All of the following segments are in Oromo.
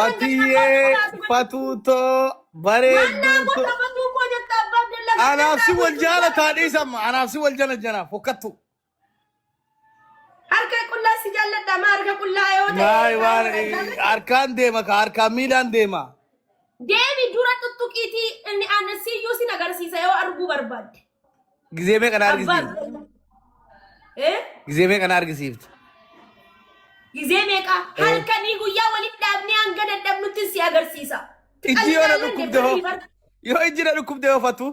hanga Fatiyyee fatuutoo Maal naa bareedduutoo. goota fatuu koo jetta abbaa Abdallaa Anaaf ganda si naa wal gochuu jaalataa dhiisama. Anaaf si wal jala jala fokkattu. Harka qullaa si jaalladha maa harka qullaa yoo ta'e Maay waan kaayoo jaalladha. harkaan deema ka harkaan miilaan deema. Deemi dura tuttuqiitii inni ana siyyuu sin agarsiisa yoo arguu barbaadde. Gizee meeqa na Abbaa argisiifta? Abdallaa. Eh? Gizee meeqa na argisiifta? Gizee meeqa halkanii guyyaa walitti dhaabnee hanga dadhabnutti si agarsiisa. Ijji yoo na Qal'inaan dhukkubde hoo? deemanii Yoo ijji na dhukkubde hoo fatu?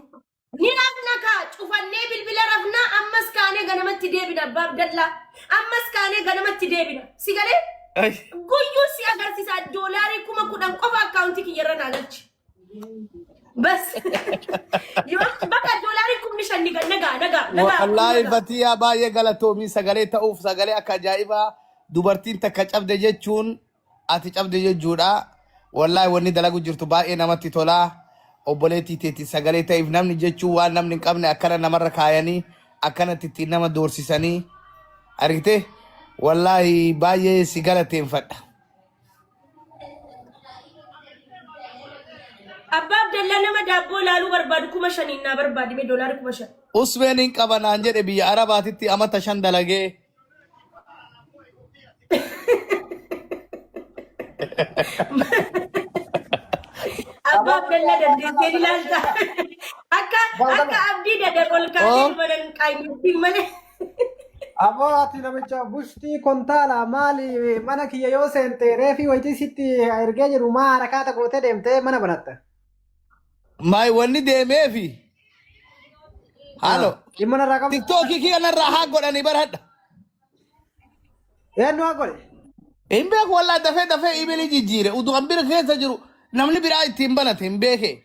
Ni rafna kaa cufannee bilbila rafnaa ammas kaanee ganamatti deebina abbaa Abdallaa. Ammas kaanee ganamatti deebina. Si galee? Ay. Guyyuu si agarsiisa doolaarii 10,000 qofa akkaawuntii kiyyarra naa galchi. Bas. Yoo bakka doolaarii 5,000 ni nagaa nagaa nagaa. Wallaahi Fatiyaa baay'ee galatoomii sagalee ta'uuf sagalee akka ajaa'ibaa dubartiin takka cabde jechuun ati cabde jechuudha. Wallaahi wanni dalagu jirtu baay'ee namatti tolaa. Obboleettii teetti sagalee ta'eef namni jechuun waan namni hin qabne akkana namarra kaayanii akkanatti ittiin nama doorsisanii argite wallaahi baay'ee si galateeffadha. Abbaa Abdallaa nama daabboo ilaaluu barbaadu 5,000n naa barbaadi mee doolaara 5,000. Usmeen hin qaba naan jedhe biyya Arabaatitti amata 5 dalagee. Abbaa Abdallaa dandeessee ni ilaalta. Akka akka abdii dadar ol kaatee Oh. manan qaanyittiin malee. Aboo ati namicha bushtii kontaala maali mana kiyya yoo seente reefii wayitii sitti ergee jiru maa harakaata gootee deemtee mana banatta. Maay wanni deemeefi. Haalo. Dhimma narraa qabdu. Tiktookii kiyya narraa haa godhanii baradha. Eenyu haa godhe? Hin beeku wallaa dafee dafee imeelii jijjiire utuu an bira keessa jiru namni biraa ittiin banate hin beekee.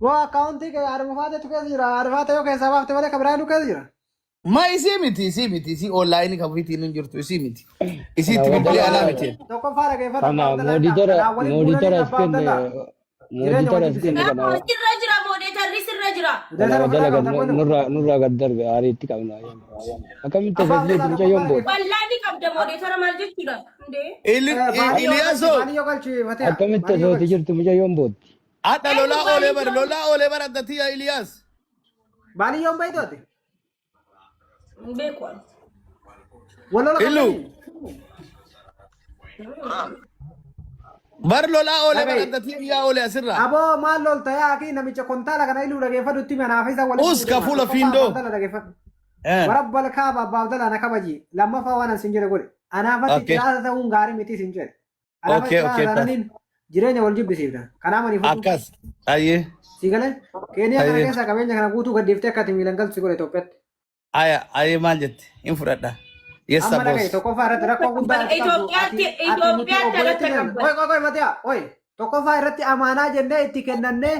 Moo akkaawuntii kee armufaatetu keessa jira arfaate yoo keessaa baafte malee kan biraa eenyu keessa jira? Ma isii miti isii miti isii onlaayinii kan ofiitiin hin jirtu isii miti. Isii itti Kana bilbilee alaa wadala miti. Tokkoffaa dhageeffadhu kana abbaa Abdallaa mooditara kanaan waliin buunanii mooditara as abbaa kenne Abdallaa jireenya mooditara wajjin as kenne bisiisa. kana Sirra jira moodeetarri sirra jira. kana Mudeetara wadala ofirraa gad qabda kun nurraa nurraa gad darbe aarii itti qabna. Akkamitti abbaa osoo Abdallaa jeetu mucayyoon tokkoffaa booda. dhageeffadhu. Wallaa ni qabda moodeetara maal jechuudha? Hundee. Baanii yoo galchi Iliyaasoo baanii yoo galchi fateha Akkamitti baanii yoo osoo galchi. jirtu mucayyoon bootti. hadha Eenyu lolaa oolee bara baanii lolaa oolee bara addatiyya Iliyaas. Baanii yoon beektu ati? Hin beeku ani. Wal lola Illu qabdanii? bar lolaa oolee bar Dhaga'i. addatii biyyaa oolee asirraa. Aboo maal lolta yaa akii namicha kontaala kana iluu dhageeffadhu itti manaaf isa walitti Us ka deema. fuula Tokkoffaa fiindoo. abbaa Abdalla dhageeffadhu. Eh. Warabbal kaaba abbaa Abdalla na kabaji. Lammaffaa waan an sin jedhe godhe. Anaafatti Okay. xilaata ta'uun gaarii miti sin jedhe. Anaafatti Okay, xilaata okay. taananiin jireenya wal jibbisiifna. Kanaaf ani fudhu. Akkas. Ayyee. Si galee Keeniyaa kana Ayyee. keessaa qabeenya kana guutuu gadhiiftee akka ati miilan galtu si godhe Itoophiyaatti. Aya, ayyee maal jette? Hin fudhadha. Yes, Amma dhaga'i boss. tokkoffaa irratti rakkoo guddaa ati qabdu ati Itoophiyaatti ati nuti Itoophiyaatti obboleetti alatti keenya. qabban. Oi oi oi Matiyaa oi tokkoffaa irratti amaanaa jennee itti kennannee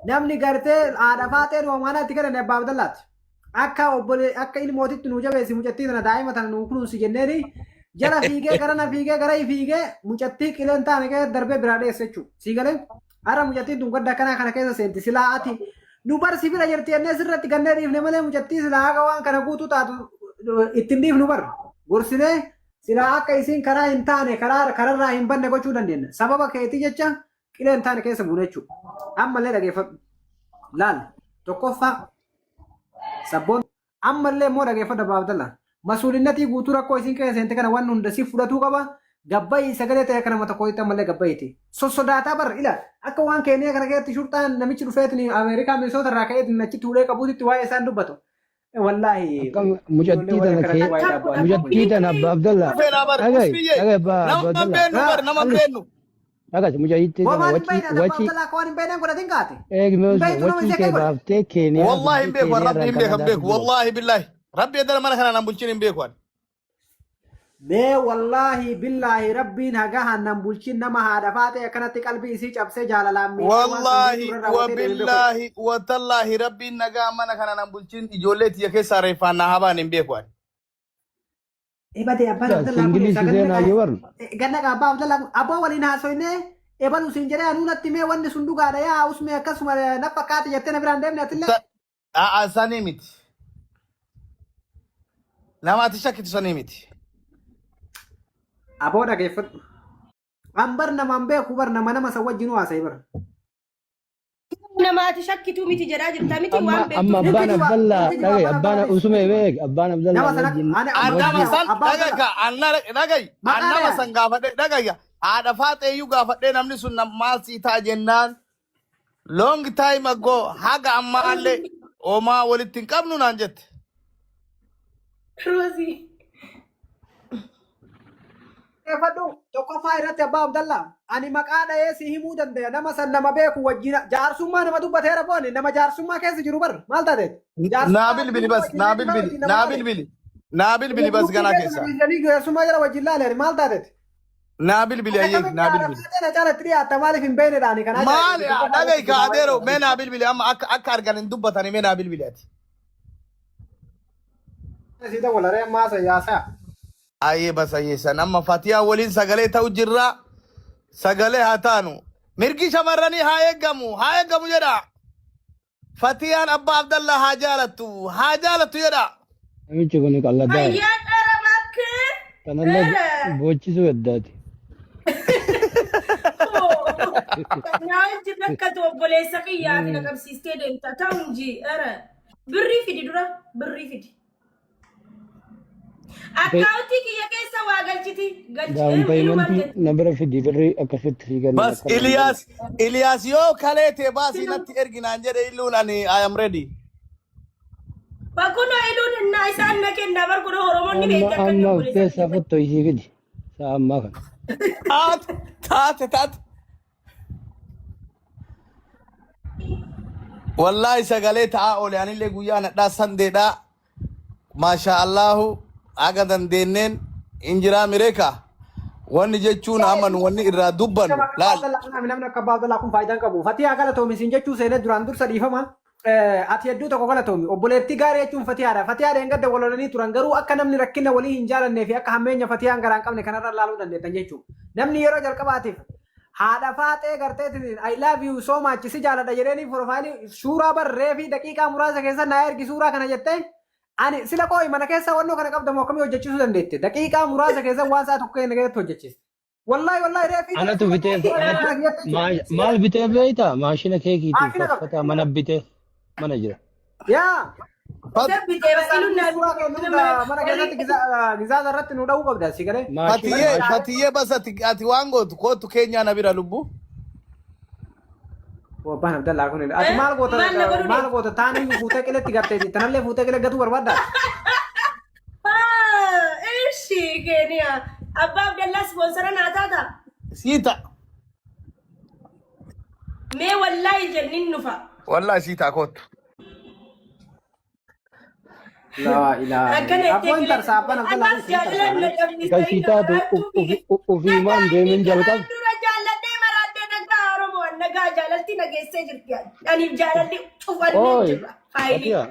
namni gartee haadha faaxee nu amaanaa itti kennanne abbaa Abdallaati. Akka obbole akka ilmootitti nu jabeessi mucattii tana daa'ima tana nu kunuunsi jenneeni jala fiigee gara na fiigee gara fiigee mucattii qileen taane keessa darbee biraa dheesse jechuudha. Sii galee Har'a mucattiin tun gadda akkanaa kana keessa seenti. Silaa ati nu bar si bira jirti jennee sirratti gannee dhiifne malee mucattii silaa haga waan kana guutuu taatu ittiin dhiifnu bar. Gorsinee silaa akka isiin karaa hin taane karaa kararraa hin banne gochuu dandeenya. Sababa keetii jecha qilee hin taane keessa buune jechuudha. Ammallee dhageeffadhu. Laal tokkoffaa sabboon Ammallee immoo dhageeffadhu Abbaa Abdallah. Masuulinnatii guutuu rakkoo isiin keessa seente kana waan hunda si fudhatuu qaba. Gabbayi sagalee ta'e akka nama tokkootitti ammallee gabbayiiti. Sossodaataa bar ila akka waan Keeniyaa kana keessatti shurxaan namichi dhufeetiin Ameerikaa Minisoota irraa ka'eetiin achitti ulee qabuutitti waa'ee isaan dubbatu. Wallaahi Akkam ijoollee mucattii warri tana akkanatti kee waa'ee daabboo argaa mucattii tana Abbaa Abdallah Feenaa bar dhaga'i usbiyyee. dhaga'i Abbaa Nama Abbaa hin Abdallah beennu bar nama hin Alus beennu. dhagas mucattii Moo tana maal hin wacii beekne Abbaa wacii Abdallah akka waan hin beekneen godhatin kaate. eegi Hin mee beektu nama wacii isee kee akka godhe. baaftee Keeniyaa Wallahi hin fiddee beeku Keeniyaa rabbi irraan hin beekan Kanaadaa beeku fidduu qabdi. wallahi billahi rabbi edana mana kana nan bulchin hin beeku ani. Mee wallaahi billaahi rabbiin haga hannan bulchin nama haadha faaxee akkanatti qalbii isii cabsee jaalalaan miidhee waan san Wallahi beektu irra raawwatee deeme beeku. wabillahi watallahi rabbiin nagaa mana kana nan bulchin ijoollee tiyya keessaa reeffaan na habaan hin beeku ani. Ebade abbaan Yaa Abdallaa kun singilii eessaa si ganna seenaa yoo barnu. ganna abbaa Abdallaa kun abbaa waliin haasoynee ebalu siin jedhee anuu natti mee wanni sun dhugaadha yaa usmee akkasuma na fakkaate jettee na biraan deemne atillee. A'a sanii miti. Nama ati shakkitu sanii miti. Aboo dhageeffadhu. An bar namaan beeku bar nama nama san wajjin haasa'e bar. Namaati shakkituu miti jedhaa jirta miti Amma waan amma beektuuf. abbaan Hin Abdallaa kijiba, dhagaye hin kijiba abbaan abbaan Abdallaa. usumee beek abbaan Nama Abdallaa sana wajjin ani An nama wajjin san abbaa dhagaye Abdallaa. ka an dhagaye an Maqaa nama dhaya. san gaafadhe dhagaye haadha faaxeeyyuu gaafadhe namni sun maal sii ta'a jennaan long time ago haga ammaallee homaa walitti hin qabnu naan jette. Roozii. Dhaggeeffadhu tokkoffaa irratti abbaa Abdallaa ani maqaa dha'ee si himuu danda'a nama san nama beeku wajjin jaarsummaa nama dubbateera boone nama jaarsummaa keessa jiru bar maal taate Naa bilbili bas naa bilbili naa bilbili naa bilbili bas ganaa keessa jaarsummaa jala wajjin laale ani maal taateeti naa bilbili ayyee naa bilbili. na caalatti dhiyaatta maaliif hin beeknedhaani kanaa Maali dhagahi ka adeero mee naa bilbili amma akka akka argan hin dubbatani mee naa bilbili ati. Si dawwalaree ammaa yaasaa. Ayyee bas ayyee san amma Fatiyaa waliin sagalee ta'u jirra sagalee haa taanu mirgi shamarranii haa eeggamu jedha. Fatiyaan abbaa Abdallaa haa jaalattu haa jaalattu jedha. Namichi kun qalladdaa. Ayyaa qara bakkee. Kanallee boochisuu heddaati. Nyaanchi rakkatu obboleessa kiyyaa fi na qabsiistee deemta. Ta'u inji. Birrii fidi dura birrii fidi. Akkaawuntii kiyya keessa waa galchiti. Down Galchitee paymentii na bira fidi birrii akkasitti sii kennan Bas akka nama Iliyaas Iliyaas yoo kalee tee baasii natti erginaan jedhe illuun ani I am ready. Bakunoo iluun innaa isaan na kenna barkunoo Oromoonni Amma beekti akka inni amma of obboleessa keessaa kiyya. fottoo isii fidi. Sa'a ammaa kana. Taate taate taate. Wallaahi sagalee ta'aa oole anillee guyyaa nadhaa sandeedhaa. Maashaa Allahu haga dandeenneen hin jiraa mireeka. Wanni jechuun amma nu wanni irraa dubbannu laal. Namni akka abbaa Abdallaa kun faayidaa hin qabu. Fatiyaa galatoomi siin jechuu seenee duraan dursa dhiifama. Ati hedduu tokko galatoomi. Obboleettii gaarii jechuun Fatiyaadha. Fatiyaa dheengadda wal lolanii turan garuu akka namni rakkina walii hin jaalannee fi akka hammeenya Fatiyaan garaa hin qabne kanarra laaluu dandeettan jechuudha. Namni yeroo jalqabaatiif haadha faaxee garteetiin "I love you so much, si jaaladha" jedheeni profile suuraa barree fi daqiiqaa muraasa keessa "naa ergi suuraa kana" jettee ani sila qooyi mana keessa wannoo kana qabdamu akkamii hojjechiisuu dandeette? Daqiiqaa muraasa keessa waan sa'a tokko keessatti hojjechiiste. Wallahi wallahi reefii Anatu biteef anatu maal biteef beektaa? Maashina keekiitiif Maashina qaba. uffata mana bitee mana jira. Yaa Bitee iluun naa suuraa kennu mana keessatti gizaaza irratti nu dha'uu qabda si galee. Maashina Fatiyyee maashina Fatiyyee bas ati ati waan gootu kootu keenyaa na bira lubbu. Abbaan Abdallaa kun ati maal goota Maal na godhu maal goota taanii fuutee qiletti garteeti tanallee fuutee qile gatuu barbaaddaa? Ishi Keeniyaa. Abbaa Abdallaa sponsor naa taata. Sii ta'a. Mee wallaahi jennin nufa. Wallaahi sii ta'a kootu. Laa ilaaha. Akkana jettee Abboon tarsaa abbaan Abdallaa Ammas kun sii tarsaa. jaalala na Kan sii taatu ofii maan deemin jalqabe. Dura jaalladhee maraadhee nagaa Oromoo nagaa jaalalti nageessee jirti. Aniif jaalalli cufannee Ooy jirra. Faayilii. Fatiyaa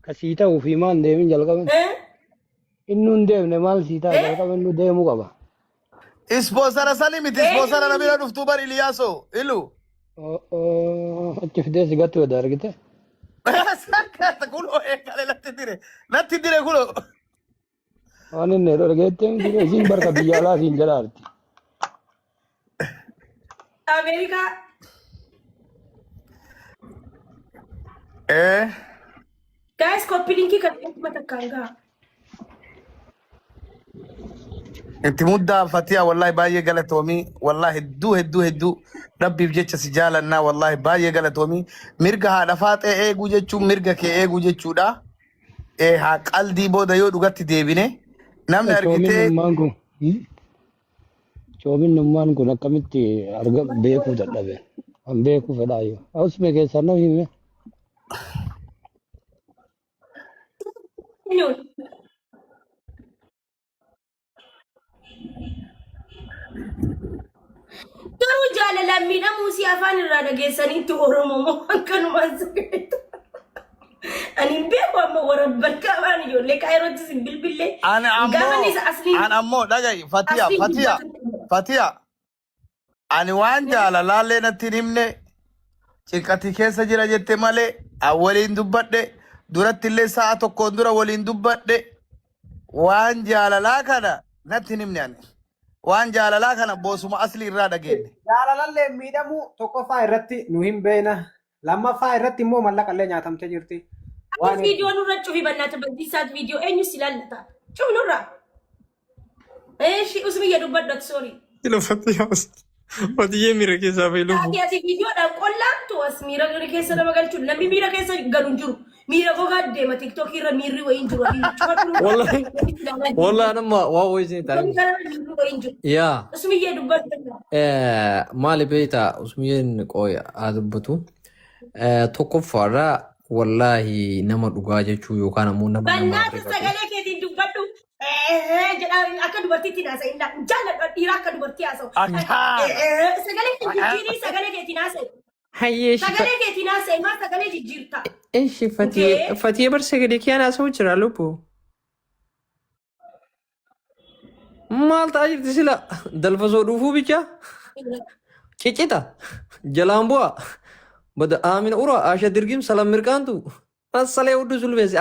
ka sii ta'u ofii maan deemin jalqabe. Inni hin deemne maal sii ta'a jalqabe inni deemuu qaba. Sponsor sani miti sponsor na bira dhuftuu bar Iliyaasoo ilu. Achi fidee si gattu edda argite. Sakkaata kunoo eegale natti dire natti dire kunoo. Waan inni jedhu argeette isiin barka biyya alaa siin jala arti. Ameerikaa. Eh. Guys, copy linkii kan dhuma takkaan gaha. Itti muddaa Fatiyaa wallahi baay'ee galatoomii wallahi hedduu hedduu hedduu rabbiif jecha si jaalannaa wallahi baay'ee galatoomii mirga haadha faaxee eeguu jechuun mirga kee eeguu jechuudha. Ee haa qaldii booda yoo dhugatti deebine namni argitee Coominnummaan kun coominnummaan kun akkamitti arga beekuu dadhabe. An beekuu fedhaayyuu. Usme keessaa nama hime. Eenyuun? Garuu jaalalaan miidhamuu si afaan irraa dhageessaniitti Oromoo moo akkanumaan sagalee. Ani hin beeku amma warabban qabaan ijoollee kaayirootti sin bilbillee. Ani Gaafa ammoo inni isa asliin an ammoo dhaga'i Fatiya asliin Fatiya dubbatu. Fatiya ani waan jaalalaallee natti hin himne cinqatii keessa jira jette malee an waliin dubbadhe duratti illee sa'a tokkoon dura waliin dubbadhe waan jaalalaa kana natti hin himne ani. Waan jaalalaa kana boosuma asli irraa dhageenye. Jaalalallee miidhamuu tokkoffaa irratti nu hin beekna. Lammaffaa irratti immoo mallaqallee nyaatamtee jirti. Waan viidiyoo nurra cufi bannaata baddiisaat viidiyoo eenyu si laallata? Cuf nurra. Eeshi usmiyya dubbadhu ati soorii. Lafatti yaas. Fatiyyee miira keessaa fa'i lubbu. Ati ati viidiyoodhaan qollaamtu as miira keessa nama galchuun namni miira keessa galu hin jiru. Miira gogaa deema tiktookii irra miirri wayii hin jiru. Cufadhu nurra. Wallahi wallahi nama waa wayii isin Namni ta'e. kana miirri wayii hin jiru. Yaa. Usmiyyee dubbadhu. Maali beektaa usmiyyeen qooya haa dubbatu. Tokkoffaarraa wallaahi nama dhugaa jechuu yookaan ammoo nama namaaf Bannaata rifatu. sagalee keetiin dubbadhu. Jedhaa akka dubartiitti haasa'in jaalladhu dhiira akka dubartii haasa'u. Akkaan. Sagalee kee jijjiirii sagalee keetiin haasa'e. Hayyee shifa Sagalee keetiin haasa'e maa sagalee jijjiirta? eshi fatiyee Okee. fatiyee bar sagalee kiyaan haasa'u jira lubbu. Maal ta'aa jirti sila dalfasoo dhuufuu bicha cicita jalaan bu'a. Bada aamina ura asha dirgim salam mirqaantu. Assalee hudduu sulbeessi.